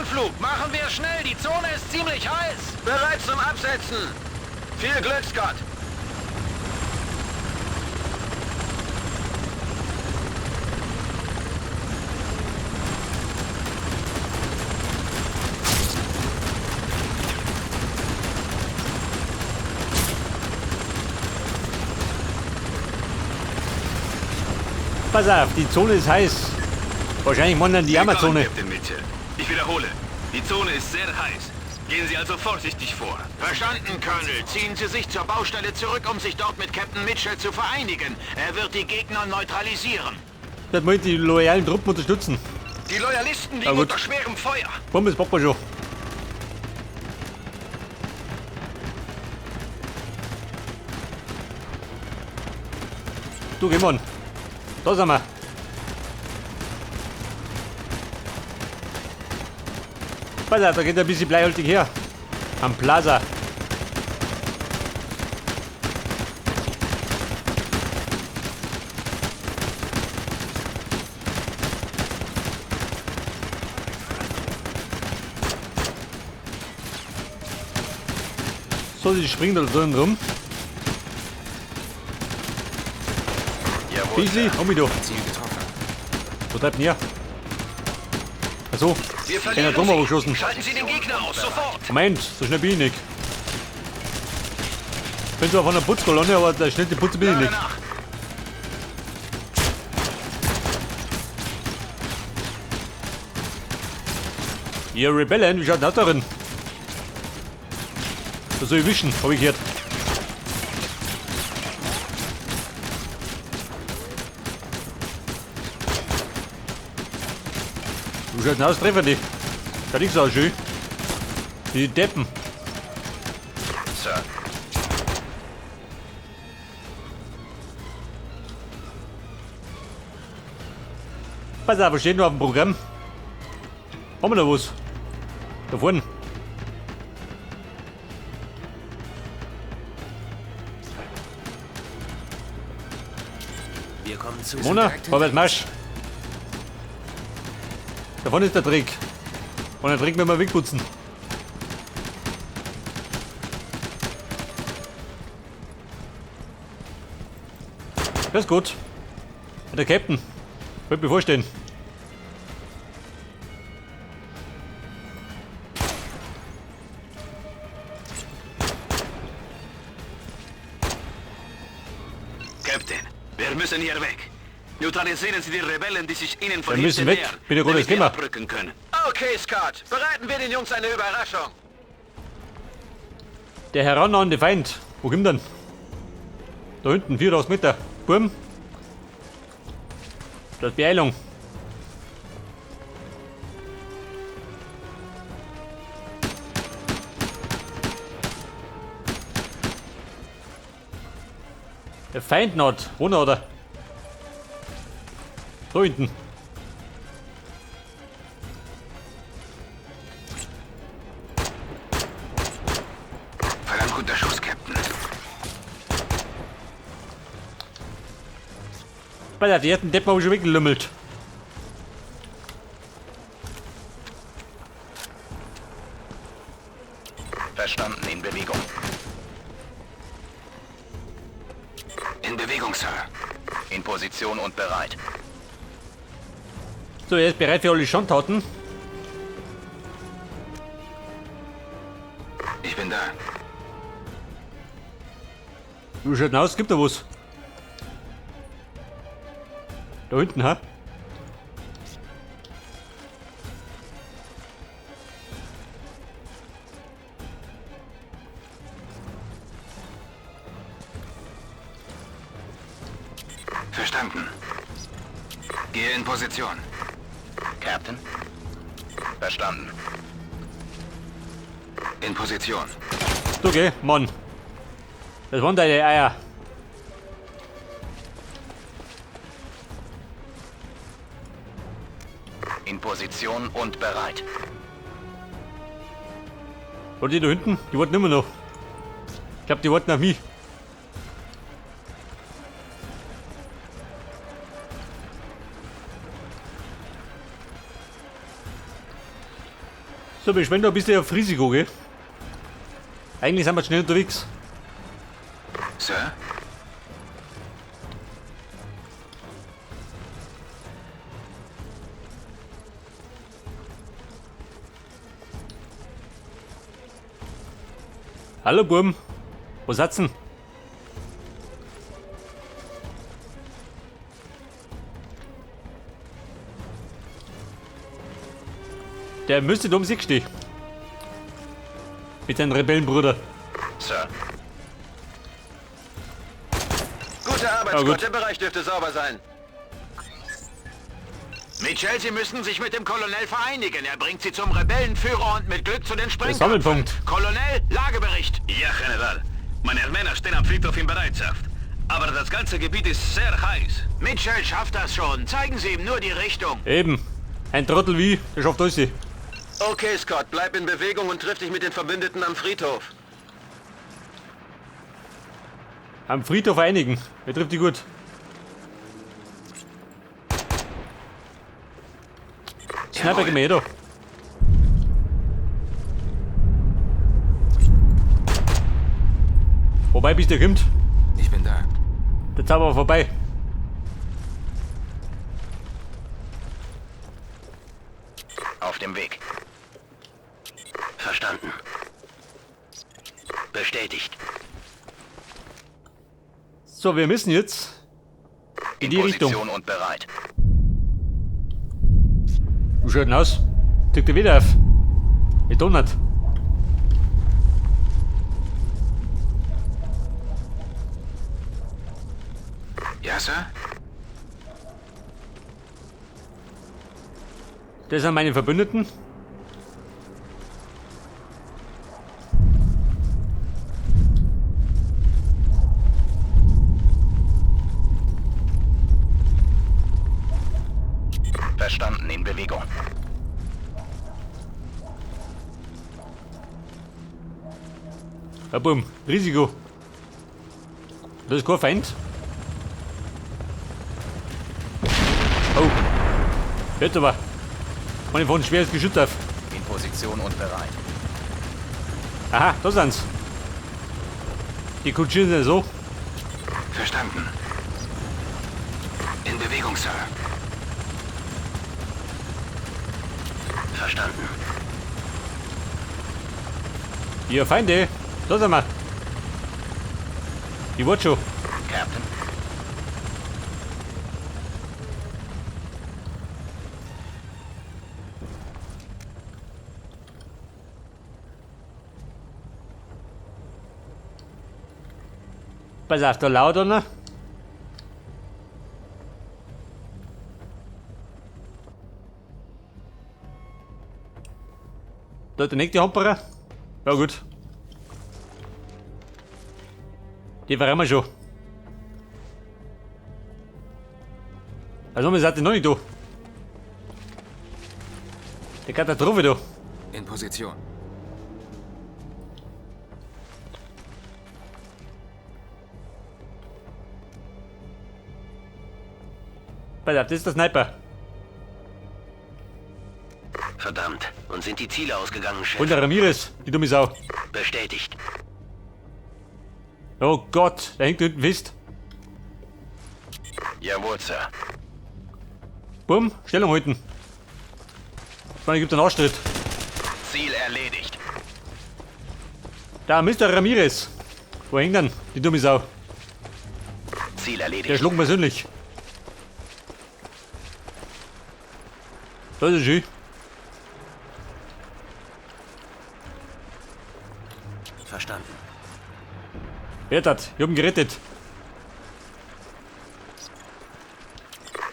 Anflug. Machen wir schnell, die Zone ist ziemlich heiß. Bereit zum Absetzen. Viel Glück, Scott. Pass auf, die Zone ist heiß. Wahrscheinlich meinen dann die Willkommen, Amazone. Captain Mitchell. Ich wiederhole, die Zone ist sehr heiß. Gehen Sie also vorsichtig vor. Verstanden, Colonel. Ziehen Sie sich zur Baustelle zurück, um sich dort mit Captain Mitchell zu vereinigen. Er wird die Gegner neutralisieren. Das wollen die loyalen Truppen unterstützen. Die Loyalisten Na liegen gut. unter schwerem Feuer. Bombe, das packen wir schon. Du, geh mal. Da sind wir. Pass auf, da geht ein bisschen bleihaltig her. Am Plaza. So, die springen da drin rum. Jawohl, Beasley, Sir. komm mich doch. Ziel getroffen. Wo treibt denn her? Achso, Wir einer verlieren drum sie. geschossen. Schalten Sie den Gegner aus, sofort. Moment, so schnell bin ich nicht. Bin zwar von der Putzkolonne, aber der schnellste Putzer bin ich Lade nicht. nach. Ihr Rebellen, wie schaut denn das darin? Das soll ich wischen, hab ich gehört. Wie schaut denn aus, treffen die? Schaut nichts aus, schön. Die Deppen. Sir. Pass auf, was steht noch auf dem Programm? Haben wir da was? Da vorne. Wir kommen zu. Mona, Direkt hinter vorwärts Marsch. Da vorne ist der Dreck. Und den Dreck müssen wir wegputzen. Das ist gut. Der Captain. Wollte mir vorstellen. Captain, wir müssen hier weg. Neutralisieren Sie die Rebellen, die sich Ihnen von Wir müssen hinten weg. nähern, Bitte, damit Gutes wir Thema. abrücken können. Okay, Scott. Bereiten wir den Jungs eine Überraschung. Der herannahende Feind. Wo kommt denn? Da hinten, 4000 Meter. Burm. Das ist Beeilung. Der Feind not. Runter, oder? Da hinten. Verdammt guter Schuss, Captain. Pass auf, die ersten Deppen habe ich schon weggelümmelt. Verstanden, in Bewegung. In Bewegung, Sir. In Position und bereit. So, er ist bereit für alle Schandtaten. Ich bin da. Wie schaut denn aus? Gibt da was? Da hinten, ha? Verstanden. Gehe in Position. Captain? Verstanden. In Position. Du geh, Mann. Das waren deine Eier. In Position und bereit. Und die da hinten, die wollten immer noch. Ich glaub, die wollten auf mich. So, wir schwimmen da ein bisschen auf Risiko, gell? Eigentlich sind wir schnell unterwegs. Sir? Hallo Burm. Was hat's denn? Der müsste da um sich stehen. Mit seinem Rebellenbruder. Sir. Gute Arbeit, Ja, Scott. gut. Der Bereich dürfte sauber sein. Mitchell, Sie müssen sich mit dem Colonel vereinigen. Er bringt Sie zum Rebellenführer und mit Glück zu den Sprengköpfen. Sammelpunkt. Colonel, Lagebericht. Ja, General. Meine Männer stehen am Friedhof in Bereitschaft. Aber das ganze Gebiet ist sehr heiß. Mitchell schafft das schon. Zeigen Sie ihm nur die Richtung. Eben. Ein Trottel wie, der schafft alles. Okay, Scott, bleib in Bewegung und triff dich mit den Verbündeten am Friedhof. Am Friedhof einigen. Wer trifft die gut? Sniper gehen wir eh da. Wobei, bis der kommt, Ich bin da. der Zauber war vorbei. Auf dem Weg. Verstanden. Bestätigt. So, wir müssen jetzt in In die Richtung. Position und bereit. Wie schaut denn aus? Drückt er wieder auf. Wie donnert. Ja, Sir? Das sind meine Verbündeten. Verstanden. In Bewegung. Ja, bumm. Risiko. Das ist kein Feind. Oh. Jetzt aber. Meine von schweres Geschütz auf. In Position und bereit. Aha, da sind's. Die kutschieren sind so. Verstanden. In Bewegung, Sir. Verstanden. Ihr Feinde. Da sind wir. Die wart schon. Captain. Pass auf, da laut, oder? Da der nächste Hamperer. Ja gut. Die verrennen wir schon. Also wir sind noch nicht da. Die Katastrophe da. In Position. Pass auf, das ist der Sniper. Verdammt. Und sind die Ziele ausgegangen, Chef? Und der Ramirez, die dumme Sau. Bestätigt. Oh Gott, der hängt hinten fest. Jawohl, Sir. Bumm, Stellung halten. Ich meine, gibt einen Arschtritt. Ziel erledigt. Da, Mr. Ramirez. Wo hängt denn die dumme Sau? Ziel Der erledigt. schlug persönlich. Das ist schön. Verstanden. Wer hat? Ich hab ihn gerettet.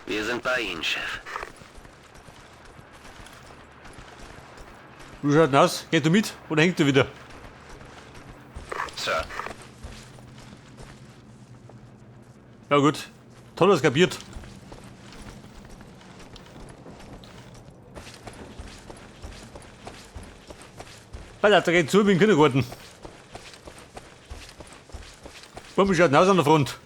Wir sind bei Ihnen, Chef. Wie schaut denn aus? Geht du mit oder hängt du wieder? Sir. Ja gut. Toll, was kapiert. Pass auf, da geht zu wie im Kindergarten. Bumm, wie schaut denn aus an der Front?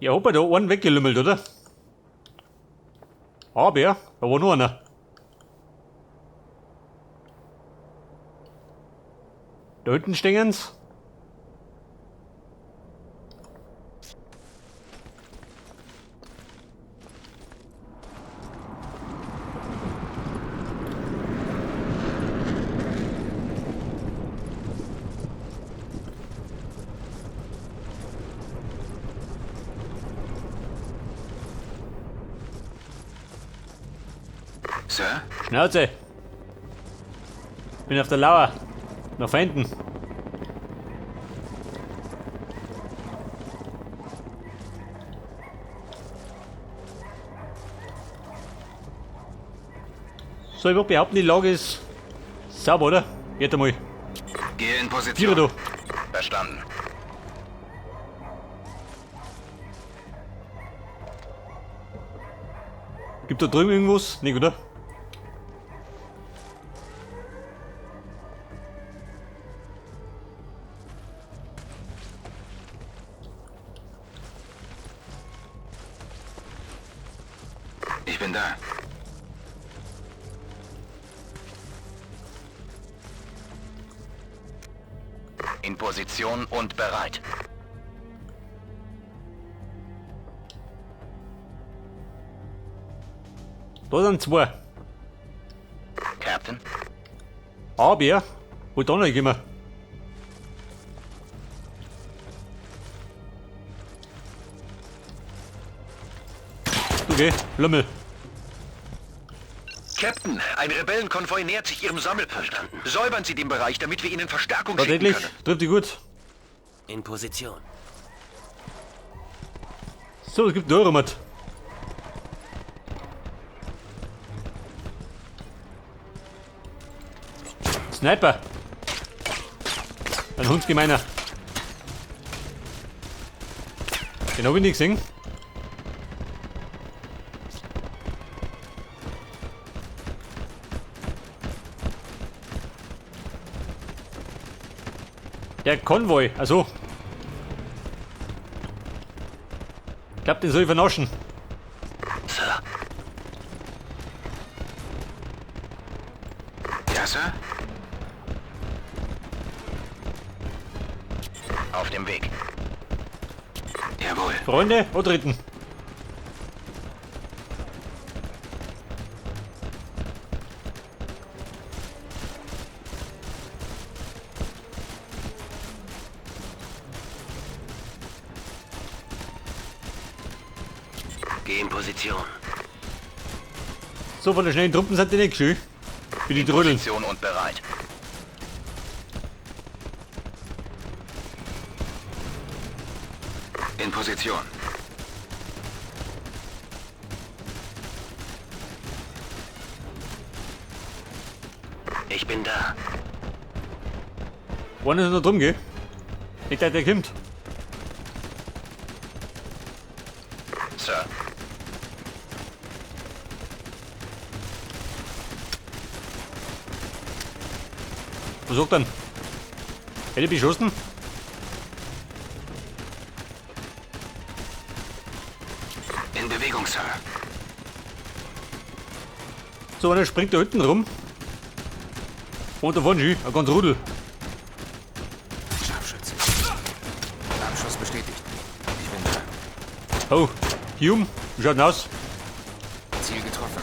Ja, hab ich da einen weggelümmelt, oder? Aber, da war noch einer. Da hinten stehen's. Sir? Schnauze! Bin auf der Lauer. Nach Feinden. So, ich würde behaupten, die Lage ist sauber, oder? Geht einmal. Gehe in Position. Tiere da. Verstanden. Gibt da drüben irgendwas? Nicht, oder? Ich bin da. In Position und bereit. Da sind zwei. Captain? Aber, wo da noch immer. Du geh, Lümmel. Captain, ein Rebellenkonvoi nähert sich Ihrem Sammelpunkt. Säubern Sie den Bereich, damit wir Ihnen Verstärkung schicken Tatsächlich, können. trifft die gut. In Position. So, es gibt nur mit. Sniper. Ein Hundsgemeiner. Den hab ich nicht gesehen. Der Konvoi, also. Ich glaub, den soll ich vernaschen. Sir, Ja, Sir? Auf dem Weg. Jawohl. Freunde, oder Dritten? geh in Position. So, von der schnellen Truppen sind die nicht schön. Wie die Trödeln. Position und bereit. In Position. Ich bin da. Einer ist noch drum, gell? Nicht der, der kommt. Sir. Was sagt dann? Hätte ich beschossen? In Bewegung, Sir. So, einer springt da hinten rum. Und davon schön, ein ganz Rudel. Scharfschütze. Abschuss bestätigt. Ich bin da. Oh, Hume, wie schaut denn aus? Ziel getroffen.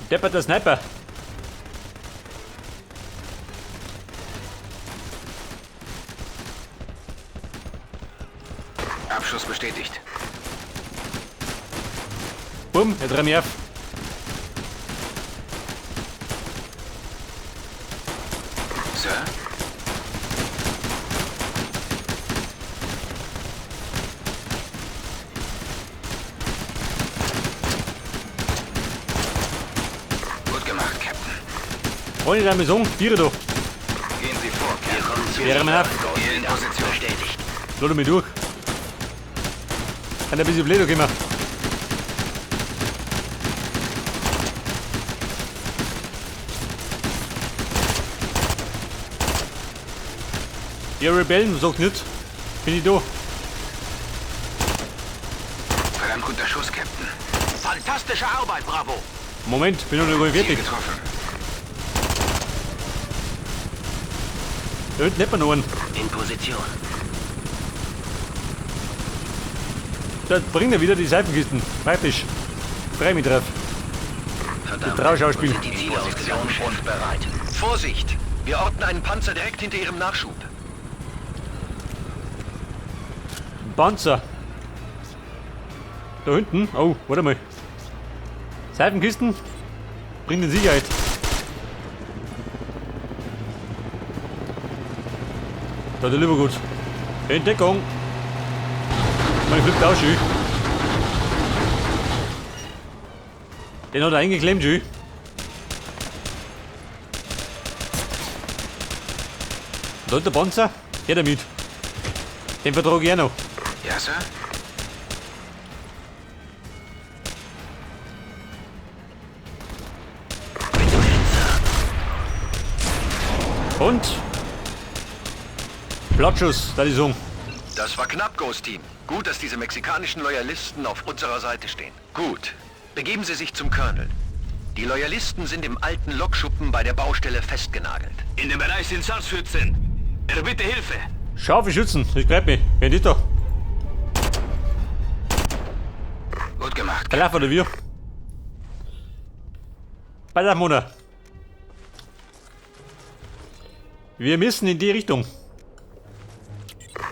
Depperter Sniper. Abschuss bestätigt. Bumm, er dreht mich auf. Sir? Gut gemacht, Captain. Freunde der Amazon, Tiere da. Gehen Sie vor, Wir Captain. kommen zu. Wäre mir auf. Gehe in Position. Bestätigt. Lade mich durch. Kann ein bisschen blöd kommen. Ja, Rebellen, sagt nicht. Bin ich da. Verdammt guter Schuss, Captain. Fantastische Arbeit, Bravo. Moment, bin noch nicht Ziel fertig. getroffen. Da hinten hätten wir noch einen. In Position. Da bringt er wieder die Seifenkisten. Praktisch. Freu mich drauf. Verdammt. Trauschauspiel. Uns sind die In Ziele Position ausgegangen, Chef. und bereit. Vorsicht! Wir orten einen Panzer direkt hinter Ihrem Nachschub. Ein Panzer. Da hinten. Oh, warte mal. Seifenkisten. Bringt in Sicherheit. Da der lieber gut. Entdeckung. Mein flippt auch schön. Den hat er eingeklemmt, schön. Da ist der Panzer. Her damit. Den vertrag ich auch noch. Ja, Sir? Bitte melden, Sir. Und? Plattschuss, da die Song. Das war knapp, Ghost Team. Gut, dass diese mexikanischen Loyalisten auf unserer Seite stehen. Gut. Begeben Sie sich zum Colonel. Die Loyalisten sind im alten Lokschuppen bei der Baustelle festgenagelt. In dem Bereich sind Scharfschützen. Erbitte Hilfe. Scharfe Schützen, das greift mich. Wer ist das da? Gut gemacht. Der Lauf oder wir? Pass auf, Mona. Wir müssen in die Richtung.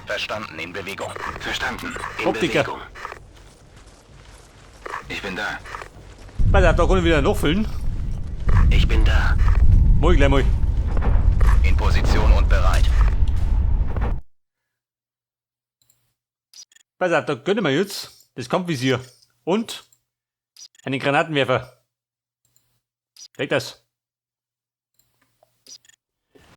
Verstanden. In Bewegung. Verstanden. In Optiker. Bewegung. Ich bin da. Pass auf, da kann ich wieder nachfüllen. Ich bin da. Mal gleich mal. In Position und bereit. Pass auf, da gönnen wir jetzt das Kampfvisier. Und einen Granatenwerfer. Weg das.